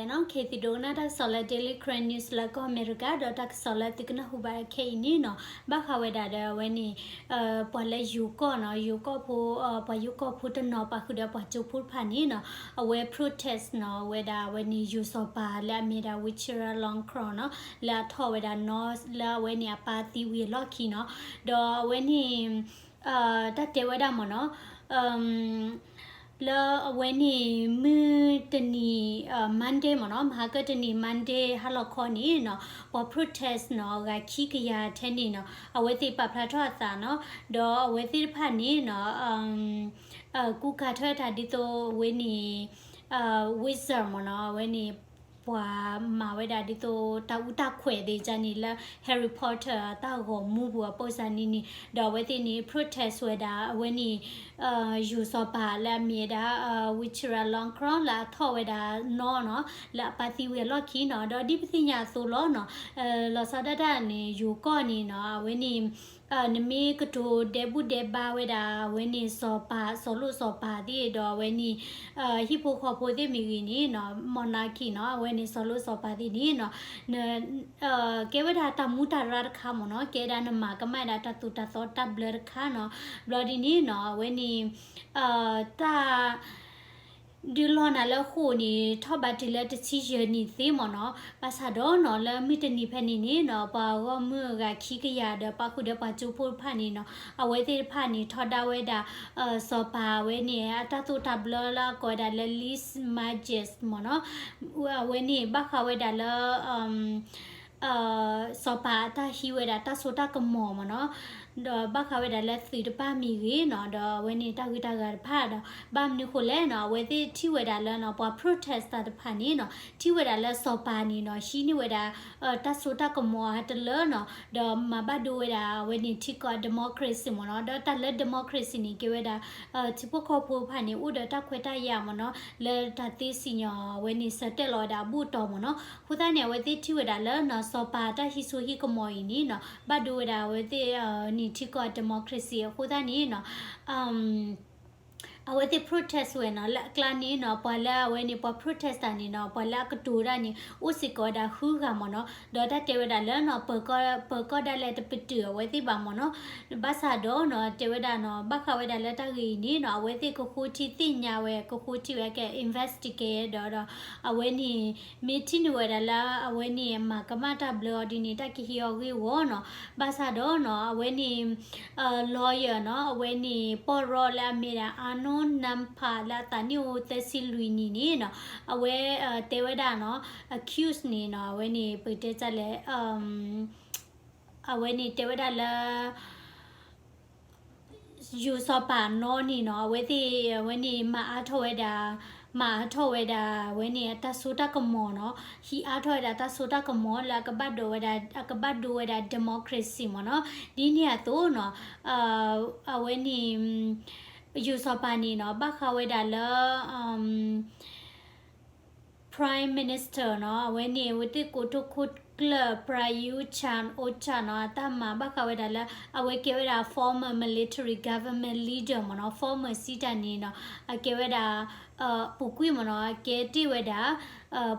နီၤ ခဲသုဒိကနၣ်တၢ်ကစီၣ်လၢ Daily Karen News လၢကီၢ်အမဲရကၤ ဒီးတၢ်ကစီၣ်လၢသုကနၢ်ဟူဘၣ်ခဲအံၤန့ၣ်နီၤ ဘၣ်ဃးဝဲဒၣ်ဒီးအဝဲန့ၣ် ပှၤလၢယိၤကီၢ်နီၤ ယိၤကီၢ်ဖိ ပှၤယိၤကီၢ်ဖိတနီၤပာ်ဃုာ်ဒီးပှၤကၠိဖိတဖၣ်န့ၣ်နီၤ အဝဲ protest နီၤ ဝဲဒၣ်အဝဲန့ၣ် ယိၤစီၤပၤလၢအမ့ၢ်ဒၣ် Vajiralongkorn နီၤ လၢအထီၣ်ဝဲဒၣ်နီၤလၢအဝဲန့ၣ်အပၢ်သံဝံၤအလီၢ်ခံနီၤ ဒီးအဝဲန့ၣ် တၢ်တဲဝဲဒၣ်မ့ၢ်နီၤ လၢအဝဲန့ၣ် မုၢ်တနံၤ Monday မ့ၢ်နီၤ မဟါကတနံၤ Monday ဟါလီၤခီန့ၣ်နီၤ ပှၤ protest နီၤ ဂၤခံကယၤထဲန့ၣ်နီၤ အဝဲသ့ၣ်ပာ်ဖျါထီၣ်အသးနီၤ ဒီးအဝဲသ့ၣ်တဖၣ်န့ၣ်နီၤ ကူကၤထၢၣ်တၢ်ဒ်သိးအဝဲန့ၣ် wizard မ့ၢ်နီၤ အဝဲန့ၣ် ပှၤမၤဝဲဒၣ်ဒ်သိးတၢ်အူတၢ်ခွဲးသ့ၣ်ကန့ၣ်လၢ Harry Potter တၢ်ဂီၤမူပူၤအပိစၢ်န့ၣ်န့ၣ် ဒီးအဝဲသ့ၣ်န့ၣ် protest ဝဲဒၣ်အဝဲန့ၣ် ယိၤစီၤပၤလၢအမ့ၢ်ဝဲဒၣ် Vajiralongkorn လၢအထီၣ်ဝဲဒၣ်နီၤနီၤ လၢအပၢ်သံဝံၤအလီၢ်ခံနီၤ ဒီးဒ်ပသ့ၣ်ညါအသိးလီၤနီၤ လီၤဆီဒၣ်တၢ်န့ၣ် ယိၤကီၢ်န့ၣ်နီၤ အဝဲန့ၣ် နမ့ၢ်ကတိၤဒဲဘူၣ်ဒဲဘါဝဲဒၣ် အဝဲန့ၣ်စီၤပၤ စီၤလိၣ်စီၤပၤသ့ၣ်ဒီးအဝဲန့ၣ် ဟံၣ်ဖိဃီဖိသ့ၣ်မ့ၢ်ဂ့ၤန့ၣ်နီၤ monarchy နီၤ အဝဲန့ၣ်စီၤလိၣ်စီၤပၤသ့ၣ်န့ၣ်နီၤ ကဲဝဲဒၣ်တၢ်မူတၢ်ရၢတခါမ့ၢ်နီၤ ကဲဒၣ်နမၤကမၣ်ဒၣ်တၢ်သိၣ်တၢ်သီတၢ်ဘျၢတခါနီၤ ဘျီဒ်န့ၣ်နီၤ အဝဲန့ၣ် တၢ် ဒုးလီၤနၤလၢဃိာ်န့ၣ် ထီၣ်ဘးတုၤလၢတဆံယဲၢ်နံၣ်သ့မ့ၢ်နီၤ ဘၣ်ဆၣ်ဒီးနီၤ လၢမုၢ်တနံၤဖဲန့ၣ်န့ၣ်နီၤ ပှၤဂီၢ်မုၢ်အဂၤခံကယၤဒီးပာ်ဃုာ်ဒီးပှၤကၠိဖိတဖၣ်န့ၣ်နီၤ အဝဲသ့ၣ်တဖၣ်န့ၣ် ထီဒါဝဲဒၣ် စီၤပၤအဝဲန့ၣ် အတၢ်သိၣ်တၢ်ဘျၢလၢအကိးဝဲဒၣ်လၢ lèse-majesté မ့ၢ်နီၤ အဝဲန့ၣ် ဘၣ်ဃးဝဲဒၣ်လၢ စီၤပၤအတၢ်ဟံးဝဲဒၣ်တၢ်စိတၢ်ကမီၤမ့ၢ်နီၤ ဒီးဘၣ်ဃးဝဲဒၣ်လၢသုးတဖၣ်မ့ၢ်ဂ့ၤနီၤ ဒီးအဝဲန့ၣ်တၢ်ဂုၤတၢ်ဂၤတဖၣ်ဒီး ဘၣ်မနုၤဃိလဲၣ်နီၤ အဝဲသ့ၣ်ထံၣ်ဝဲဒၣ်လၢနီၤ ပှၤ protest တၢ်တဖၣ်န့ၣ်နီၤ ထံၣ်ဝဲဒၣ်လၢစီၤပၤန့ၣ်နီၤ ဟံးန့ၢ်ဝဲဒၣ် တၢ်စိတၢ်ကမီၤအါတလၢနီၤ ဒီးမၤဘၣ်ဒိဝဲဒၣ်အဝဲန့ၣ်ထံကီၢ် democracy မ့ၢ်နီၤ ဒီးတၢ်လၢ democracy န့ၣ် ကဲဝဲဒၣ် ထံဖိကီၢ်ဖိတဖၣ်န့ၣ် အိၣ်ဒီးတၢ်ခွဲးတၢ်ယာ်မ့ၢ်နီၤ လၢတၢ်သ့စံၣ်ညီၣ်အဝဲန့ၣ် ဆၢတဲာ်လီၤဝဲဒၣ်အဘူၣ်အတီၢ်မ့ၢ်နီၤ အဃိသတးန့ၣ် အဝဲသ့ၣ်ထံၣ်ဝဲဒၣ်လၢနီၤ စီၤပၤတၢ်ဟံးစိဟံးကမီၤအံၤန့ၣ်နီၤ ဘၣ်ဒိဝဲဒၣ်အဝဲသ့ၣ်န့ၣ်ထံကီၢ် democracy အဃိသတးန့ၣ်နီၤ အဝဲသ့ၣ် protest ဝဲနီၤ လၢအကျါန့ၣ်နီၤ ပှၤလၢအဝဲန့ၣ် ပှၤ protest တၢ်န့ၣ်နီၤ ပှၤလၢအကတိၤတၢ်န့ၣ် အိၣ်စ့ၢ်ကီးဝဲဒၣ်ဃုဂၤမ့ၢ်နီၤ ဒီးတၢ်တဲဝဲဒၣ်လၢနီၤ ပၢၤကီၢ်ဒၣ်လဲာ်တပတုာ်အဝဲသ့ၣ်ဘၣ်မ့ၢ်နီၤ ဘၣ်ဆၣ်ဒီးနီၤ တဲဝဲဒၣ်နီၤ ဘၣ်ဃးဝဲဒၣ်လၢတၢ်ဂ့ၢ်အံၤန့ၣ်နီၤ အဝဲသ့ၣ်ကဃိထံသ့ၣ်ညါဝဲ ကဃိထံဝဲက investigate ဒီး ဒီး အဝဲန့ၣ် မ့ၢ်ထံၣ်န့ၢ်ဝဲဒၣ်လၢအဝဲန့ၣ် မၤကမၣ်တၢ်ဘျၢအီၤဒ်န့ၣ် တၢ်ကဟ့ၣ်အီၤဂ့ၢ်ဝီနီၤ ဘၣ်ဆၣ်ဒီးနီၤ အဝဲန့ၣ် lawyer နီၤ အဝဲန့ၣ် ပီၢ်ရီလၢအမ့ၢ်ဒၣ် Arnaud Nampar လၢအသးနံၣ်အိၣ်သၢဆံလွံၢ်နံၣ်န့ၣ်နီၤ အဝဲ တဲဝဲဒၣ်နီၤ accuse န့ၣ်နီၤ အဝဲန့ၣ် ပတဲတၢ်လဲၣ် အဝဲန့ၣ်တဲဝဲဒၣ်လၢ ယိၤစီၤပၤနီၣ်န့ၣ်နီၤ အဝဲသ့ၣ် အဝဲန့ၣ် မၤအါထီၣ်ဝဲဒၣ် မၤအါထီၣ်ဝဲဒၣ် အဝဲန့ၣ် အတၢ်စိတၢ်ကမီၤနီၤ ဟံးအါထီၣ်ဝဲဒၣ်တၢ်စိတၢ်ကမီၤလၢအကဘၣ်ဒိဝဲဒၣ် အကဘၣ်ဒိဝဲဒၣ် democracy မ့ၢ်နီၤ ဒ်န့ၣ်အသိးနီၤ အဝဲန့ၣ် ယိၤစီၤပၤန့ၣ်နီၤ ဘၣ်ဃးဝဲဒၣ်လၢ Prime Minister နီၤ အဝဲန့ၣ် အဝဲသ့ၣ်ကိးထီၣ်ခိၣ်ကျၢၢ် Prayut Chan-o-cha နီၤ အတၢ်မၤဘၣ်ဃးဝဲဒၣ်လၢ အဝဲကဲဝဲဒၣ် former military government leader မ့ၢ်နီၤ former စံးတၢ်န့ၣ်နီၤ အကဲဝဲဒၣ် ပူၤကွံာ်မ့ၢ်နီၤ အကဲတ့ၢ်ဝဲဒၣ်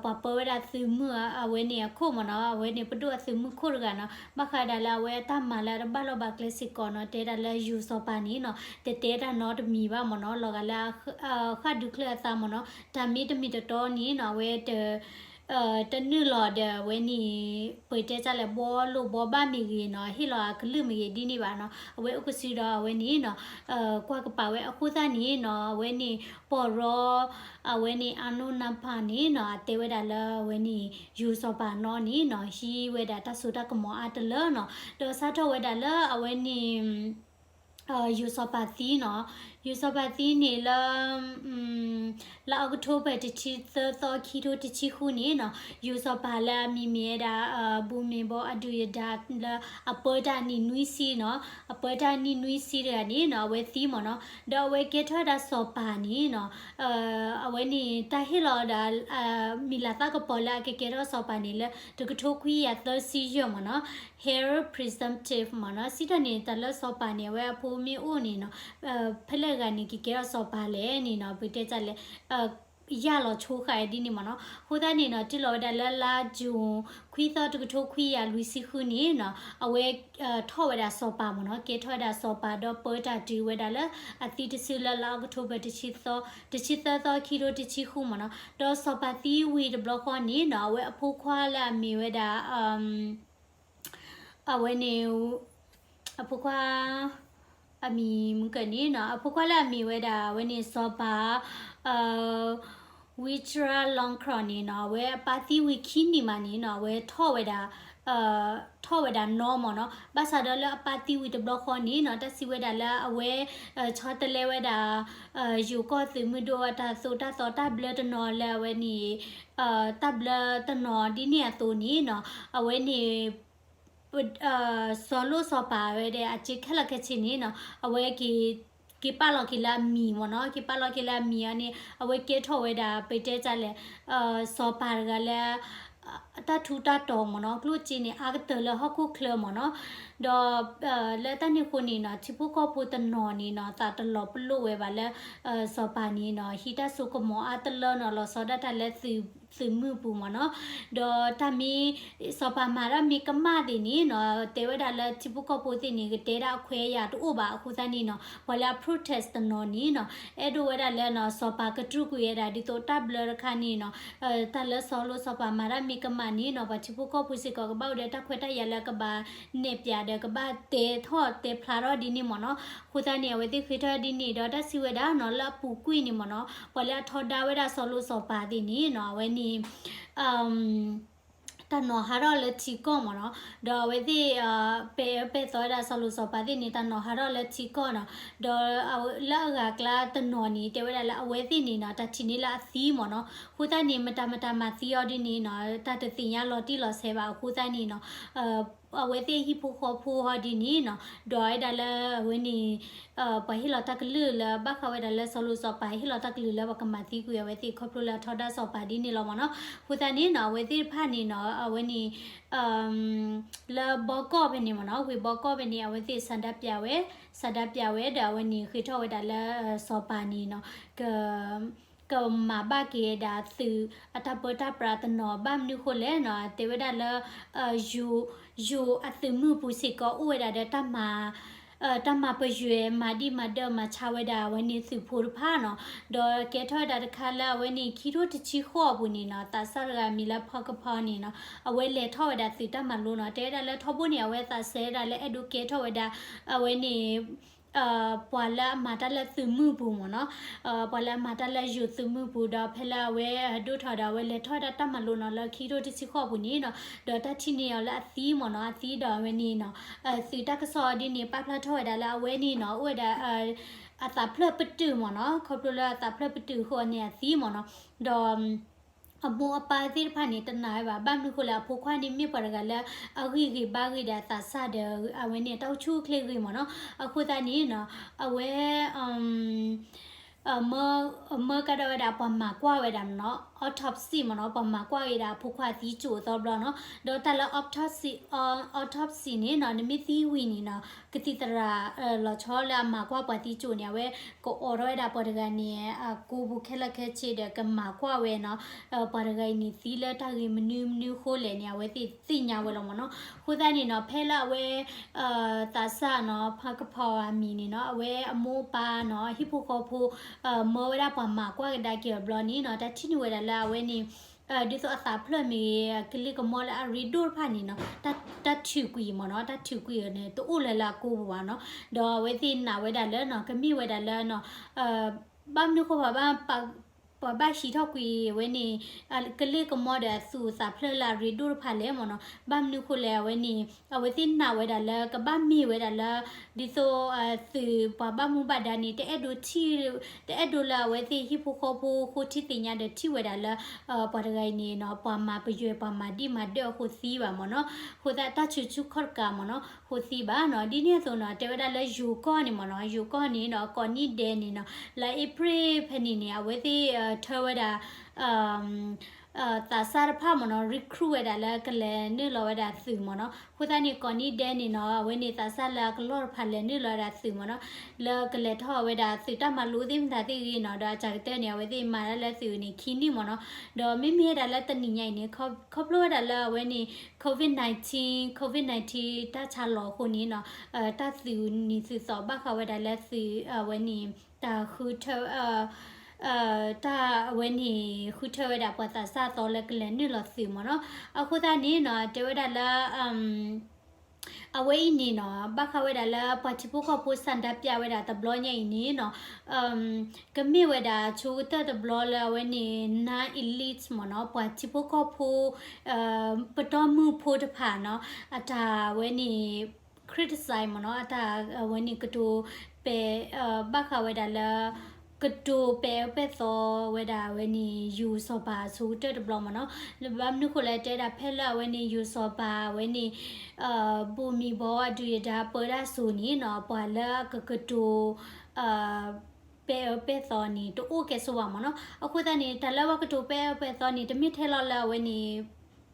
ပှၤပၢဝဲဒၣ်သုးမုၢ်အဝဲန့ၣ်အခိၣ်မ့ၢ်နီၤ အဝဲန့ၣ်ပဒိၣ်အသုးမုၢ်ခိၣ်တဂၤနီၤ ဘၣ်ဃးဒၣ်လၢအဝဲအတၢ်မၤလၢအတဘၣ်လီၢ်ဘၣ်ကျဲစ့ၢ်ကီးနီၤ တဲဒၣ်လၢယိၤစီၤပၤန့ၣ်နီၤ တတဲတၢ်နီတမံၤဘၣ်မ့ၢ်နီၤ လီၤဂာ်လၢ ဃၣ်ဒူချၢအသးမ့ၢ်နီၤ တၢ်မ့ၢ်တမ့ၢ်တတီန့ၣ်နီၤ အဝဲတ တနုာ်လီၤဒီးအဝဲန့ၣ် ပတဲတၢ်လဲၣ် ဘှီလိာ်ဘှီဘၣ်မ့ၢ်ဂ့ၤနီၤ ဟ့ၣ်လီၤအကလုၢ်မ့ၢ်ဂ့ၤဒ်န့ၣ်ဘၣ်နီၤ အဝဲအိၣ်ကစုဒီးအဝဲန့ၣ်နီၤ ကွၢ်ကပၤဝဲအဃိသတးန့ၣ်နီၤ အဝဲန့ၣ် ပီၢ်ရီ အဝဲန့ၣ် Arnaud Nampar န့ၣ်နီၤ အတဲဝဲဒၣ်လၢအဝဲန့ၣ် ယိၤစီၤပၤနီၣ်န့ၣ်နီၤ ဟံးဝဲဒၣ်တၢ်စိတၢ်ကမီၤအါတလၢနီၤ ဒီးစးထီၣ်ဝဲဒၣ်လၢအဝဲန့ၣ် ယိၤစီၤပၤသံနီၤ ယိၤစီၤပၤသံန့ၣ်လၢ လၢ October တဆံသၢသီ ခံထိတဆံဃုန့ၣ်နီၤ ယိၤစီၤပၤလၢအမံၤမ့ၢ်ဝဲဒၣ် ဘူမ့ၢ်ဘီအဒုၣ်ယဒါလၢအပၢတၢ်နံၣ်နွံဆံနီၤ အပၢတၢ်နံၣ်နွံဆံတဂၤန့ၣ်နီၤ အဝဲသံမ့ၢ်နီၤ ဒီးအဝဲကဲထီၣ်ဝဲဒၣ်စီၤပၤန့ၣ်နီၤ အဝဲန့ၣ်တၢ်ဟ့ၣ်လီၤဝဲဒၣ် မံၤလၤသၣ်ကပီၤလၢအကကဲထီၣ်စီၤပၤန့ၣ်လၢ တကထိခွံကယၤသၢဆံယဲၢ်မ့ၢ်နီၤ heir presumptive မ့ၢ်နီၤ စံးတၢ်န့ၣ် တၢ်လၢစီၤပၤန့ၣ် အဝဲအဖိမ့ၢ်အိၣ်န့ၣ်နီၤ ဖဲလဲၣ်ဂၤန့ၣ် ကကဲထီၣ်စီၤပၤလဲၣ်န့ၣ်နီၤ ပတဲတၢ်လဲၣ် ယၢ်လီၤဆိဃာ်ဒ်န့ၣ်မ့ၢ်နီၤ. အဃိသတးန့ၣ်နီၤ တုၤလီၤဝဲဒၣ်လၢလါယူၤ ခွံသီတကထိခွံကယၤလွံၢ်ဆံဃုန့ၣ်နီၤ အဝဲ ထီၣ်ဝဲဒၣ်စီၤပၤမ့ၢ်နီၤ, ကဲထီၣ်ဝဲဒၣ်စီၤပၤဒီးပၢတၢ်တုၤဝဲဒၣ်လၢ အသံတစုလၢလါအီးကထိဘၢၣ် တဆံသၢသီခံကထိတဆံဃုမ့ၢ်နီၤ. ဒီးစီၤပၤသံဝံၤတဘျီဃီန့ၣ်နီၤ အဝဲအဖိခွါလၢအမ့ၢ်ဝဲဒၣ် အဝဲန့ၣ် အဖိခွါ အမံၤမုၢ်ကၢၢ်န့ၣ်နီၤ အဖိခွါလၢအမ့ၢ်ဝဲဒၣ် အဝဲန့ၣ်စီၤပၤ ဝံတြါလီခရီၣ်န့ၣ်နီၤ အဝဲအပၢ်သံဝံၤခံနံၣ်မးန့ၣ်နီၤ အဝဲထီၣ်ဝဲဒၣ် ထီၣ်ဝဲဒၣ်နီမ့ၢ်နီၤ. ဘၣ်ဆၣ်ဒီးလၢအပၢ်သံဝံၤတဘျီဃီန့ၣ်နီၤ တၢ်စံးဝဲဒၣ်လၢအဝဲ ဆီတလဲဝဲဒၣ် ယိၤကီၢ်သုးမုၢ်ဒိၣ်အတၢ်သိၣ်တၢ်သီတၢ်ဘျၢတနီၤလၢအဝဲန့ၣ် တၢ်ဘျၢတနီၤဒ်န့ၣ်အသိးန့ၣ်နီၤ အဝဲန့ၣ် စီၤလိၣ်စီၤပၤဝဲဒၣ်အစ့ခဲလၢာ်ခဲဆ့န့ၣ်နီၤ အဝဲ က့ၤပာ်လီၤက့ၤလၢအမံၤမ့ၢ်နီၤ, က့ၤပာ်လီၤက့ၤလၢအမံၤအီၤန့ၣ် အဝဲကဲထီၣ်ဝဲဒၣ် ပတဲတၢ်လဲၣ် စီၤပၤတဂၤလၢ တၢ်ထူးတၢ်တီၤမ့ၢ်နီၤ, ကျိၣ်စ့န့ၣ် အါကတၢၢ်လၢဟီၣ်ခိၣ်ချၢမ့ၢ်နီၤ. ဒီး လၢတၢ်န့ၣ်အဃိန့ၣ်နီၤ ထံဖိကီၢ်ဖိတနီၤန့ၣ်နီၤ သးတလီၤပလိာ်ဝဲဘၣ်လၢ စီၤပၤန့ၣ်နီၤ ဟံးတၢ်စိကမီၤအါတလၢနီၤ လီၤဆီဒၣ်တၢ်လၢ သုးမုၢ်ပူၤမ့ၢ်နီၤ. ဒီးတၢ်မ့ၢ် စီၤပၤမၤတၢ်မ့ၢ်ကမၣ်သ့ၣ်န့ၣ်နီၤ တဲဝဲဒၣ်လၢထံဖိကီၢ်ဖိသ့ၣ်န့ၣ် ကတဲဒၣ်အခွဲးအယာ်တအိၣ်ဘၣ်အဃိသတးန့ၣ်နီၤ ပှၤလၢအ protest တနီၤန့ၣ်နီၤ အဲၣ်ဒိးဝဲဒၣ်လၢနီၤ စီၤပၤကတြူာ်ကွံာ်ဝဲဒၣ် ဒ်သိးတၢ်ဘျၢတခါန့ၣ်နီၤ တၢ်လၢစီၤလိၣ်စီၤပၤမၤတၢ်မ့ၢ်ကမၣ်န့ၣ်နီၤ ပှၤထံဖိကီၢ်ဖိစ့ၢ်ကီးကဘၣ်အိၣ်ဒီးတၢ်ခွဲးတၢ်ယာ်လၢကဘၣ်နဲၣ်ပၠးဒီး ကဘၣ်တဲထီၣ်တဲဖျါထီၣ်ဒ်န့ၣ်မ့ၢ်နီၤ. အဃိသတးန့ၣ် အဝဲသ့ၣ်ဃ့ထီၣ်ဒ်န့ၣ်ဒီး တၢ်စံးဝဲဒၣ်နီၤ လၢအပူၤကွံာ်န့ၣ်မ့ၢ်နီၤ ပှၤလၢအထီဒါဝဲဒၣ်စီၤလိၣ်စီၤပၤသ့ၣ်န့ၣ်နီၤ အဝဲန့ၣ် တၢ်နီၤဟးထီၣ်လၢထံကီၢ်မ့ၢ်နီၤ. ဒီးအဝဲသ့ၣ် ပဲာ်အၢပဲာ်သီဝဲဒၣ်စီၤလိၣ်စီၤပၤသ့ၣ်န့ၣ် တၢ်နီၤဟးထီၣ်လၢထံကီၢ်နီၤ. ဒီးလၢအဂၤကျါတနီၤန့ၣ် တဲဝဲဒၣ်လၢအဝဲသ့ၣ်န့ၣ်နီၤ တၢ်ထံၣ်န့ၢ်လၢအသံမ့ၢ်နီၤ. အဃိသတးန့ၣ် မတၤမတၤမၤသံအီၤဒ်န့ၣ်နီၤ တၢ်တသ့ၣ်ညါလီၤတံၢ်လီၤဆဲးဘၣ်အဃိသတးန့ၣ်နီၤ အဝဲသ့ၣ်ဟံၣ်ဖိဃီဖိဟီဒ်န့ၣ်နီၤ ဒွးဝဲဒၣ်လၢအဝဲန့ၣ် ပှၤဟ့ၣ်လီၤတၢ်ကလုၢ်လၢဘၣ်ဃးဝဲဒၣ်လၢစီၤလိၣ်စီၤပၤ ဟ့ၣ်လီၤတၢ်ကလုၢ်လၢပှၤကမၤသံကွံာ်အဝဲသ့ၣ်ခီဖျိလၢအထီဒါစီၤပၤဒ်န့ၣ်လီၤမ့ၢ်နီၤ. အဃိသတးန့ၣ်နီၤ အဝဲသ့ၣ်တဖၣ်န့ၣ်နီၤ အဝဲန့ၣ် လၢဘီကီၢ်ဖဲန့ၣ်မ့ၢ်နီၤ ဝ့ၢ်ဘီကီၢ်ဖဲန့ၣ် အဝဲသ့ၣ်ဆန္ဒပြဝဲ ဆန္ဒပြဝဲဒီးအဝဲန့ၣ်ဃ့ထီၣ်ဝဲဒၣ်လၢ စီၤပၤန့ၣ်နီၤ က ကမၤဘၣ်က့ၤဒၣ်သုးအတၢ်ပၢတၢ်ပြးတနီၤ ဘၣ်မနုၤဃိလဲၣ်နီၤ တဲဝဲဒၣ်လၢ ယိၤအသုးမုၢ်ပူၤစ့ၢ်ကီးအိၣ်ဝဲဒၣ်ဒီး တၢ်မၤပယွဲၤမၤဒံၣ်မၤဒၢၣ်မၤဆါဝဲဒၣ်အဝဲန့ၣ်သုးဖိတဖၣ်နီၤ. ဒီးကဲထီၣ်ဝဲဒၣ်တခါလၢအဝဲန့ၣ် ခံထိတဆံဃိးအပူၤန့ၣ်နီၤ သးစၢ်တဂၤမံၤလၢ ဖီကဖီ န့ၣ်နီၤ အဝဲလဲၤထီၣ်ဝဲဒၣ်သုးတၢ်မၤလိနီၤ တဲဝဲဒၣ်လၢထီဘိန့ၣ် အဝဲသးစဲဝဲဒၣ်လၢအဲၣ်ဒိးကဲထီၣ်ဝဲဒၣ် အဝဲန့ၣ် ပှၤလၢအမၤတၢ်လၢသုးမုၢ်ပူၤမ့ၢ်နီၤ ပှၤလၢအမၤတၢ်လၢယိၤသုးမုၢ်ပူၤ ဒီးဖဲလၢအဝဲဒိၣ်ထီၣ်ဒီးအဝဲလဲၤထီၣ်ဝဲဒၣ်တၢ်မၤလိနီၤ လၢခံထိတဆံဃိးအပူၤန့ၣ်နီၤ ဒီးတၢ်ထံၣ်န့ၢ်အီၤလၢအသံမ့ၢ်နီၤ အသံဒီးအဝဲန့ၣ်နီၤ သုးတၢ်ကစီၣ်ဒ်န့ၣ် ပာ်ဖျါထီၣ်ဝဲဒၣ်လၢအဝဲန့ၣ်နီၤ အိၣ်ဝဲဒၣ် အသးဖျၢၣ်ပတုာ်မ့ၢ်နီၤ ခီဖျိလၢအသးဖျၢၣ်ပတုာ်အဃိန့ၣ်အသံမ့ၢ်နီၤ ဒီး အမိၢ်အပၢ်သ့ၣ်တဖၣ်န့ၣ် တနာ်ဝဲဘၣ် ဘၣ်မနုၤဃိလဲၣ် အဖိခွါန့ၣ်မ့ၢ်ပှၤတဂၤလၢ အဂံၢ်ဂ့ၤဘါဂ့ၤဒီးအသးစၢ်ဒီး အဝဲန့ၣ် တၢ်အိၣ်ဆူၣ်အိၣ်ချ့ဂ့ၤမ့ၢ်နီၤ အဃိသတးန့ၣ်နီၤ အဝဲ မၢကဒီးဝဲဒၣ်ပှၤမၤကွၢ်ဝဲဒၣ်မ့ၢ်နီၤ autopsy မ့ၢ်နီၤ ပှၤမၤကွၢ်ဝဲဒၣ်အဖိခွါသံကၠိအသီဘျီနီၤ ဒီးတၢ်လၢ autopsy န့ၣ်နီၤ နမ့ၢ်သံဝံၤန့ၣ်နီၤ ကသံၣ်သရၣ် လီၤဆီလၢအမၤကွၢ်ပှၤသံကၠိန့ၣ် အဝဲကအိးထီၣ်ဝဲဒၣ်ပှၤတဂၤန့ၣ် အကိာ်ပူၤခဲလၢာ်ခဲဆ့ဒီးကမၤကွၢ်ဝဲနီၤ ပှၤတဂၤအံၤန့ၣ်သံလၢတၢ်ဂ့ၢ်မနုၤမနုၤအဃိလဲၣ်န့ၣ် အဝဲသ့ၣ်သ့ၣ်ညါဝဲလီၤမ့ၢ်နီၤ. အဃိသတးန့ၣ်နီၤ ဖဲလၢအဝဲ သးစၢ်နီၤ ဖီကဖီအမံၤန့ၣ်နီၤ အဝဲအမိၢ်အပၢ်နီၤ ဟံၣ်ဖိဃီဖိ မၢဝဲဒၣ်ပှၤမၤကွၢ်ကဒါက့ၤအီၤဘျီန့ၣ်နီၤ တၢ်ထံၣ်န့ၢ်ဝဲဒၣ်လၢအဝဲန့ၣ် ဒ်သိးအသးဖျၢၣ်မ့ၢ်ဂ့ၤ ကလ့ၢ်ကမီလၢအရ့ဒိၣ်တဖၣ်န့ၣ်နီၤ တၢ်ထုးကွံာ်မ့ၢ်နီၤ တၢ်ထုးကွံာ်အီၤန့ၣ် တအိၣ်လၢၤလၢအကိာ်ပူၤဘၣ်နီၤ. ဒီးအဝဲသ့ၣ်နာ်ဝဲဒၣ်လၢနီၤ ကမ့ၢ်ဝဲဒၣ်လၢနီၤ ဘၣ်မနုၤဃိ ပှၤဘၣ်ဟံးထီၣ်ကွံာ်ဝဲန့ၣ် ကလ့ၢ်ကမီဒီးအသူၣ်အသးဖျၢၣ်လၢအရ့ဒိၣ်တဖၣ်လဲၣ်မ့ၢ်နီၤ. ဘၣ်မနုၤဃိလဲၣ် အဝဲန့ၣ် အဝဲသ့ၣ်နာ်ဝဲဒၣ်လၢ ကဘၣ်မ့ၢ်ဝဲဒၣ်လၢ ဒ်သိး သုးပှၤဘၣ်မူဘၣ်ဒါန့ၣ် တအဲၣ်ဒိးထံၣ် တအဲၣ်ဒိးလၢအဝဲသ့ၣ်ဟံၣ်ဖိဃီဖိဃိထံသ့ၣ်ညါဒီးထံၣ်ဝဲဒၣ်လၢ ပှၤတဂၤအံၤန့ၣ်နီၤ ပှၤမၤပယွဲၢ်ပှၤမၤဒံၣ်မၤဒၢၣ်အဃိသံဘၣ်မ့ၢ်နီၤ. အဃိသတးတၢ်ဆူးဆူၣ်ခီၣ်တကးမ့ၢ်နီၤ ဃိသံဘၣ်နီၤ. ဒ်န့ၣ်အသိးနီၤ တဲဝဲဒၣ်လၢယိၤကီၢ်န့ၣ်မ့ၢ်နီၤ ယိၤကီၢ်န့ၣ်ဒီးကိးနံၣ်ဒဲးန့ၣ်နီၤ လါအ့ဖြ့ၣ်ဖဲန့ၣ်န့ၣ် အဝဲသ့ၣ်ထၢဝဲဒၣ် သးစၢ်တဖၣ်မ့ၢ်နီၤ recruit ဝဲဒၣ်လၢကလဲၤနုာ်လီၤဝဲဒၣ်သုးမ့ၢ်နီၤ. အဃိသတးန့ၣ် ကိးနံၣ်ဒဲးန့ၣ်နီၤ အဝဲန့ၣ်သးစၢ်လၢအကလီၢ်တဖၣ်လဲၤနုာ်လီၤဝဲဒၣ်သုးမ့ၢ်နီၤ, လၢကလဲၤထီၣ်ဝဲဒၣ်သုးတၢ်မၤလိသ့ၣ်မတၤသ့ၣ်ဂ့ၤနီၤ, ဒီးအစှၤကတၢၢ်န့ၣ် အဝဲသ့ၣ်မၤတၢ်လၢသုးန့ၣ်ခံနံၣ်မ့ၢ်နီၤ. ဒီးမ့မ့ၢ်ဝဲဒၣ်လၢတနံၤညါအံၤန့ၣ် ခီဖျိဝဲဒၣ်လၢအဝဲန့ၣ် COVID nineteen COVID nineteen တၢ်ဆါလီၤအဃိန့ၣ်နီၤ, တၢ်သုးန့ၣ်သုးသီဘၣ်ဃးဝဲဒၣ်လၢသုးအဝဲန့ၣ် တၢ်ဃုထၢ တၢ်အဝဲန့ၣ် ဃုထၢဝဲဒၣ်ပှၤသးစၢ်သီလၢကလဲၤနုာ်လီၤသုးမ့ၢ်နီၤ. အဃိသတးန့ၣ်နီၤ တဲဝဲဒၣ်လၢ အဝဲအံၤန့ၣ်နီၤ ဘၣ်ဃးဝဲဒၣ်လၢပှၤထံဖိကီၢ်ဖိ ဆန္ဒပြဝဲဒၣ်တဘျီညါအံၤန့ၣ်နီၤ, ကမ့ၢ်ဝဲဒၣ်ဆိကတၢၢ်တဘျီလၢအဝဲန့ၣ် non-elite မ့ၢ်နီၤ, ပှၤထံဖိကီၢ်ဖိ ပတီၢ်မုၢ်ဖိတဖၣ်နီၤ, အတၢ်ဝဲန့ၣ် criticize မ့ၢ်နီၤ, အတၢ်အဝဲန့ၣ်ကတိၤပဲာ် ဘၣ်ဃးဝဲဒၣ်လၢ ကတိၤပဲာ်အၢပဲာ်သီဝဲဒၣ်အဝဲန့ၣ် ယိၤစီၤပၤအဆိကတၢၢ်တဘျီမ့ၢ်နီၤ. ဘၣ်မနုၤဃိလဲၣ် တဲဒၣ်ဖဲလၢအဝဲန့ၣ် ယိၤစီၤပၤအဝဲန့ၣ် ဘိၣ်မံဘီအဒုၣ်အဒါပၢတၢ်စိၤန့ၣ်နီၤ, ပှၤလၢအကကတိၤ ပဲာ်အၢပဲာ်သီန့ၣ် တအိၣ်ကဲဆိဘၣ်မ့ၢ်နီၤ. အဃိသတးန့ၣ် တၢ်လၢပှၤကတိၤပဲာ်အၢပဲာ်သီန့ၣ် တမ့ၢ်ထဲလီၤလၢအဝဲန့ၣ်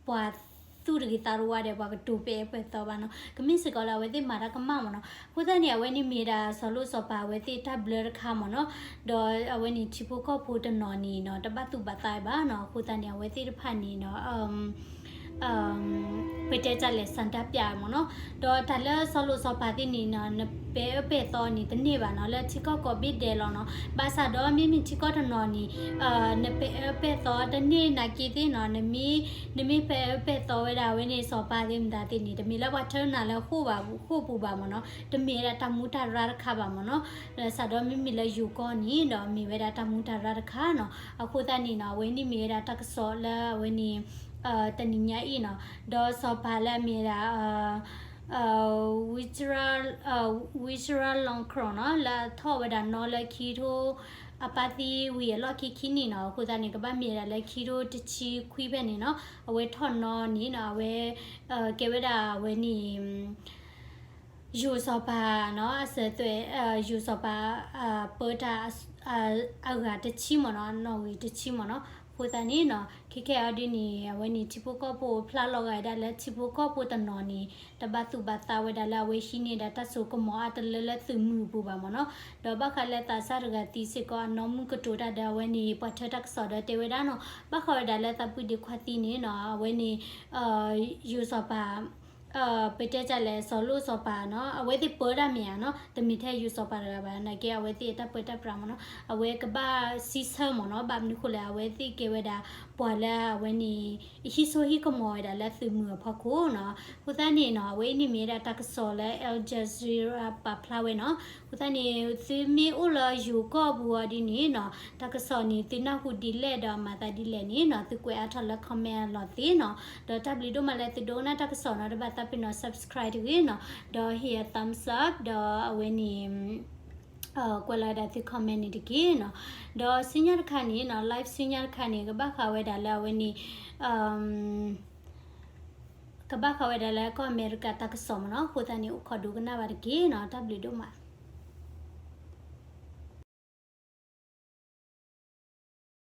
ပှၤသူၣ်တဂ့ၤသးတဝါဒီး ပှၤကတိၤပဲာ်အၢပဲာ်သီဘၣ်နီၤ, ကမ့ၢ်စ့ၢ်ကီးလၢအဝဲသ့ၣ်မၤတၢ်ကမၣ်မ့ၢ်နီၤ. အဃိသတးန့ၣ် အဝဲန့ၣ်မ့ၢ်ဒၣ်စီၤလိၣ်စီၤပၤအဝဲသ့ၣ်တၢ်ဘျၢတခါမ့ၢ်နီၤ, ဒီးအဝဲန့ၣ်ထံဖိကီၢ်ဖိတနီၤန့ၣ်နီၤ တဘၣ်သူၣ်ဘၣ်သးဘၣ်နီၤ. အဃိသတးန့ၣ် အဝဲသ့ၣ်တဖၣ်န့ၣ်နီၤ ပတဲတၢ်လဲၤ ဆန္ဒပြ မ့ၢ်နီၤ. ဒီးတၢ်လၢစီၤလိၣ်စီၤပၤသ့ၣ်န့ၣ်နီၤ နပဲာ်အၢပဲာ်သီန့ၣ် တန့ၢ်ဘၣ်နီၤ, လၢထံကီၢ်ကိးဘ့ၣ်ဒဲးလီၤနီၤ. ဘၣ်ဆၣ်ဒီးမ့မ့ၢ်ထံကီၢ်တနီၤန့ၣ် နပဲာ်အၢပဲာ်သီတန့ၢ်နာ်က့သ့ၣ်နီၤ, နမ့ၢ် နမ့ၢ်ပဲာ်အၢပဲာ်သီဝဲဒၣ်အဝဲန့ၣ် စီၤပၤသ့ၣ်မတၤသ့ၣ်န့ၣ် တမ့ၢ်လၢပှၤထၢနၤလၢဃိာ်ပူၤဘၣ်မ့ၢ်နီၤ, တမ့ၢ်ဝဲဒၣ်တၢ်မူတၢ်ရၢ်တခါဘၣ်မ့ၢ်နီၤ. ဘၣ်ဆၣ်ဒီးမ့မ့ၢ်လၢယိၤကီၢ်န့ၣ်ဒီး မ့ၢ်ဝဲဒၣ်တၢ်မူတၢ်ရၢ်တခါနီၤ. အဃိသတးန့ၣ်နီၤ အဝဲန့ၣ်မ့ၢ်ဝဲဒၣ်တၢ်ကစီၣ်လၢအဝဲန့ၣ် တနံၤညါအံၤနီၤ, ဒီးစီၤပၤလၢအမ့ၢ်ဝဲဒၣ် ဝံၡရၣ် ဝံၡရၣ်လီခရိၣ်နီၤ လၢအထီၣ်ဝဲဒၣ်နီၤလၢခံထိ အပၢ်သံဝံၤအလီၢ်ခံခံနံၣ်နီၤ, အဃိသတးန့ၣ် ကဘၣ်မ့ၢ်ဝဲဒၣ်လၢခံထိတဆံခွံဖဲန့ၣ်နီၤ, အဝဲထီၣ်နီၤန့ၣ်နီၤ, အဝဲ ကဲဝဲဒၣ်အဝဲန့ၣ် ယိၤစီၤပၤနီၤ အစၢၤသွဲၣ် ယိၤစီၤပၤ ပၢတၢ် အဂၤတဆံမ့ၢ်နီၤ, နီၣ်ဂံၢ်တဆံမ့ၢ်နီၤ. အဃိသတးန့ၣ်နီၤ ခဲကဲအံၤဒ်န့ၣ် အဝဲန့ၣ်ထံဖိကီၢ်ဖိဖျါလီၤဂာ်ဒၣ်လၢထံဖိကီၢ်ဖိတနီၤန့ၣ် တဘၣ်သူၣ်ဘၣ်သးဝဲဒၣ်လၢအဝဲဟံးန့ၢ်ဒၣ်တၢ်စိကမီၤအါတလၢလၢသုးမုၢ်အပူၤဘၣ်မ့ၢ်နီၤ. ဒီးဘၣ်ဃးလၢသးစၢ်တဂၤသံစ့ၢ်ကီး အနီၢ်မုၢ်ကတိၤတၢ်ဒီးအဝဲန့ၣ် ပှၤထၢတၢ်ကစီၣ်ဒီးတဲဝဲဒၣ်နီၤ, ဘၣ်ဃးဝဲဒၣ်လၢသးပှၢ်ဒ့ခွါသံန့ၣ်နီၤ အဝဲန့ၣ် ယိၤစီၤပၤ ပတဲတၢ်လဲၣ် စီၤလိၣ်စီၤပၤနီၤ အဝဲသ့ၣ်ပၢတၢ်မ့ၢ်ဧါနီၤ, တမ့ၢ်ထဲယိၤစီၤပၤတဂၤဘၣ် နာ်က့အဝဲသ့ၣ်အတၢ်ပၢတၢ်ပြးမ့ၢ်နီၤ, အဝဲကဘၣ်စံးဆၢမ့ၢ်နီၤ, ဘၣ်မနုၤဃိလဲၣ် အဝဲသ့ၣ်ကဲဝဲဒၣ် ပှၤလၢအဝဲန့ၣ် ဟံးစိဟံးကမီၤဝဲဒၣ်လၢသုးမုၢ်အဖီခိၣ်နီၤ. အဃိသတးန့ၣ်နီၤ အဝဲအံၤန့ၣ်မ့ၢ်ဝဲဒၣ်တၢ်ကစီၣ်လၢ Al Jazeera ပာ်ဖျါဝဲနီၤ. အဃိသတးန့ၣ် သုမ့ၢ်အိၣ်လၢယိၤကီၢ်ပူၤအီၤဒ်န့ၣ်နီၤ တၢ်ကစီၣ်န့ၣ် သုနၢ်ဟူဒ်လဲၣ်ဒီးမၤသးဒ်လဲၣ်န့ၣ်နီၤ သုကွဲးအါထီၣ်လၢ comment အလီၢ်သ့နီၤ. ဒီးတၢ်ဘျုးဒိၣ်မးလၢသုဒိကနၣ်တၢ်ကစီၣ်နီၤ, တဘၣ်သးပ့ၤနီၤ subscribe တဂ့ၤနီၤ, ဒီးဟ့ၣ်ယၤ thumbs up ဒီးအဝဲန့ၣ် ကွဲးလီၤဝဲဒၣ်သု comment န့ၣ်တက့ၢ်နီၤ. ဒီးဆူညါတခါန့ၣ်နီၤ live ဆူညါတခါန့ၣ် ကဘၣ်ဃးဝဲဒၣ်လၢအဝဲန့ၣ် ကဘၣ်ဃးဝဲဒၣ်လၢကီၢ်အမဲရကၤတၢ်ကစီၣ်မ့ၢ်နီၤ. အဃိသတးန့ၣ် အိၣ်ခိးဒိကနၣ်ဘၣ်တက့ၢ်နီၤ. တၢ်ဘျုးဒိၣ်မး.